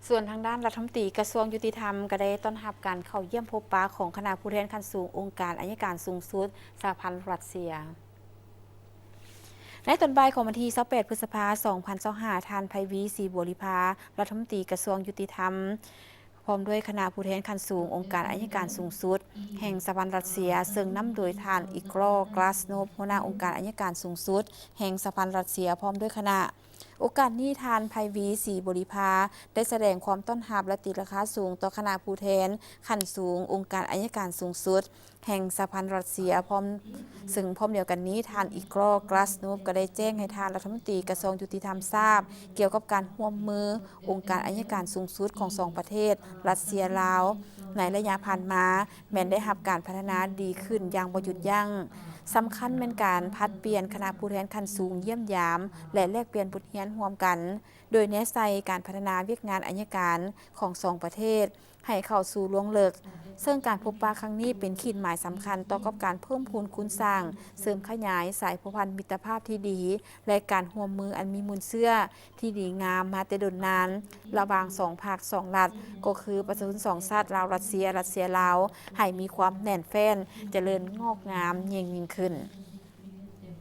ສ່ວນທາງດ້ານລັດຖະມົນຕີກະຊວງຍຸຕິທຳ ກໍໄດ້ຕ້ອນຮັບການເຂົ້າຢ້ຽມພົບປະຂອງຄະນະຜູ້ແທນຂັ້ນສູງອົງການອັຍການສູງສຸດສະຫະພັນລັດເຊຍ. ໃນຕອນບ່າຍຂອງວັນທີຊາວແປດ ພຶດສະພາ ສອງພັນຊາວຫ້າ ທ່ານ ໄພວີ ສີບົວລິພາ ລັດຖະມົນຕີກະຊວງຍຸຕິທຳ ພ້ອມດ້ວຍຄະນະຜູ້ແທນຂັ້ນສູງອົງການອັຍການສູງສຸດແຫ່ງສະຫະພັນລັດເຊຍ ເຊິ່ງນຳໂດຍທ່ານ ອີກຣໍ ກຣາສໂນບ ຫົວໜ້າອົງການອັຍການສູງສຸດແຫ່ງສະຫະພັນລັດເຊຍ ພ້ອມດ້ວຍຄະນະ. ໂອກາດນີ້ ທ່ານ ໄພວີ ສີບົວລິພາ ໄດ້ສະແດງຄວາມຕ້ອນຮັບ ແລະ ຕີລາຄາສູງຕໍ່ຄະນະຜູ້ແທນຂັ້ນສູງອົງການອັຍການສູງສຸດແຫ່ງສະຫະພັນລັດເຊຍ ພ້ອມ ເຊິ່ງພ້ອມດຽວກັນນີ້ ທ່ານ ອີກຣໍ ກຣາສໂນບ ກໍໄດ້ແຈ້ງໃຫ້ທ່ານລັດຖະມົນຕີກະຊວງຍຸຕິທຳຊາບ ກ່ຽວກັບການຮ່ວມມືອົງການອັຍການສູງສຸດຂອງສອງປະເທດ ລັດເຊຍ-ລາວ ໃນໄລຍະຜ່ານມາ ແມ່ນໄດ້ຮັບການພັດທະນາດີຂຶ້ນຢ່າງບໍ່ຢຸດຢັ້ງ. ສຳຄັນແມ່ນການຜັດປ່ຽນຄະນະຜູ້ແທນຂັ້ນສູງຢ້ຽມຢາມ ແລະ ແລກປ່ຽນບົດຮຽນຮ່ວມກັນ ໂດຍແນໃສ່ການພັດທະນາວຽກງານອັຍການຂອງສອງປະເທດ ໃຫ້ເຂົ້າສູ່ລວງເລິກ, ເຊິ່ງການພົບປະຄັ້ງນີ້ເປັນຂີດໝາຍສຳຄັນຕໍ່ກັບການເພີ່ມພູນຄູນສ້າງ, ເສີມຂະຫຍາຍສາຍພົວພັນມິດຕະພາບທີ່ດີ ແລະ ການຮ່ວມມືອັນມີມູນເຊື້ອທີ່ດີງາມມາແຕ່ດົນນານ ລະຫວ່າງສອງພັກສອງລັດ ກໍຄືປະຊາຊົນສອງຊາດ ລາວ-ລັດເຊຍ, ລັດເຊຍ-ລາວ ໃຫ້ມີຄວາມແໜ້ນແຟ້ນ, ຈະເລີນງອກງາມຍິ່ງໆຂຶ້ນ.